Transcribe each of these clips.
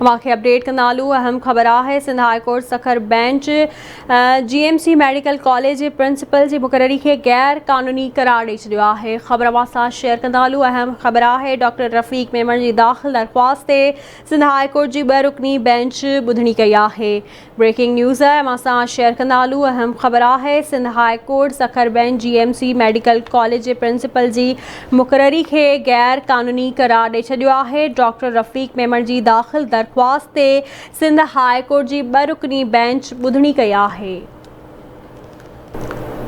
اوهان کي اپڊيٽ ڪندا هلون اهم خبر آهي Sindh high court Sukkur bench G M C medical college جي پرنسپل جي مقرري کي غير قانوني قرار ڏئي ڇڏيو آهي خبر اوهان سان شيئر ڪندا هلون اهم خبر آهي ڊاڪٽر رفيق ميمڻ جي داخل درخواست تي سنڌ هاء ڪورٽ جي ٻه رڪني بينچ ٻڌڻي ڪئي آهي بريڪنگ نيوز اوهان سان شيئر ڪندا هلون اهم خبر آهي Sindh high court Sukkur bench G M C medical college جي پرنسپل جي مقرري کي غير قانوني قرار ڏئي ڇڏيو آهي ڊاڪٽر رفيق ميمڻ جي داخل درخواست تي سنڌ هاء ڪورٽ جي ٻه رڪني بينچ ٻڌڻي ڪئي آهي.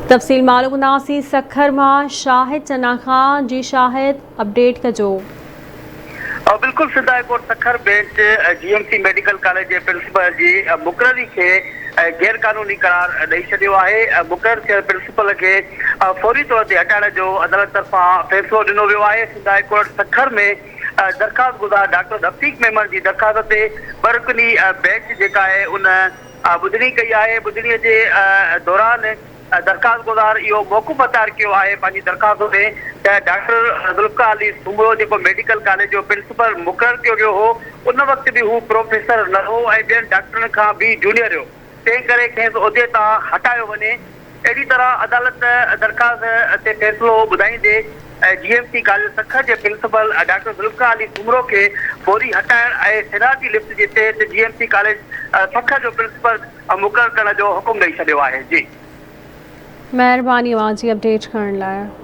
تفصيل معلوم ڪنداسين سکر مان شاهد چنا کان جي شاهد اپڊيٽ ڪجو. بلڪل Sindh high court Sukkur bench G M C medical college جي پرنسپل جي مقرري کي غير قانوني قرار ڏئي ڇڏيو آهي مقرر ٿيل پرنسپل کي فوري طور تي هٽائڻ جو عدالت طرفان فيصلو ڏنو ويو آهي سنڌ هاء ڪورٽ سکر ۾ درخواست گذار ڊاڪٽر رفيق ميمڻ جي درخواست تي ٻه رڪني بينچ جيڪا آهي ان ٻڌڻي ڪئي آهي، ٻڌڻي جي دوران درخواستگذار اهو موقف اختيار ڪيو آهي پنهنجي درخواست ۾ ته ڊاڪٽر ذوالفقار علي سومرو جيڪو ميڊيڪل ڪاليج جو پرنسپل مقرر ڪيو ويو هو ان وقت به هو پروفيسر نه هو ۽ ٻين ڊاڪٽرن کان به جونيئر هيو تنهن ڪري کيس عهدي تان هٽايو وڃي اهڙي طرح عدالت درخواست تي فيصلو ٻڌائيندي G M C college Sukkur جي پرنسپل ڊاڪٽر ذوالفقار علي سومرو کي فوري هٽائڻ ۽ سينارٽي لسٽ جي تحت G M C college Sukkur جو پرنسپل مقرر ڪرڻ جو حڪم ڏئي ڇڏيو آهي. جي. مهرباني اوهان جي اپڊيٽ ڪرڻ لاء.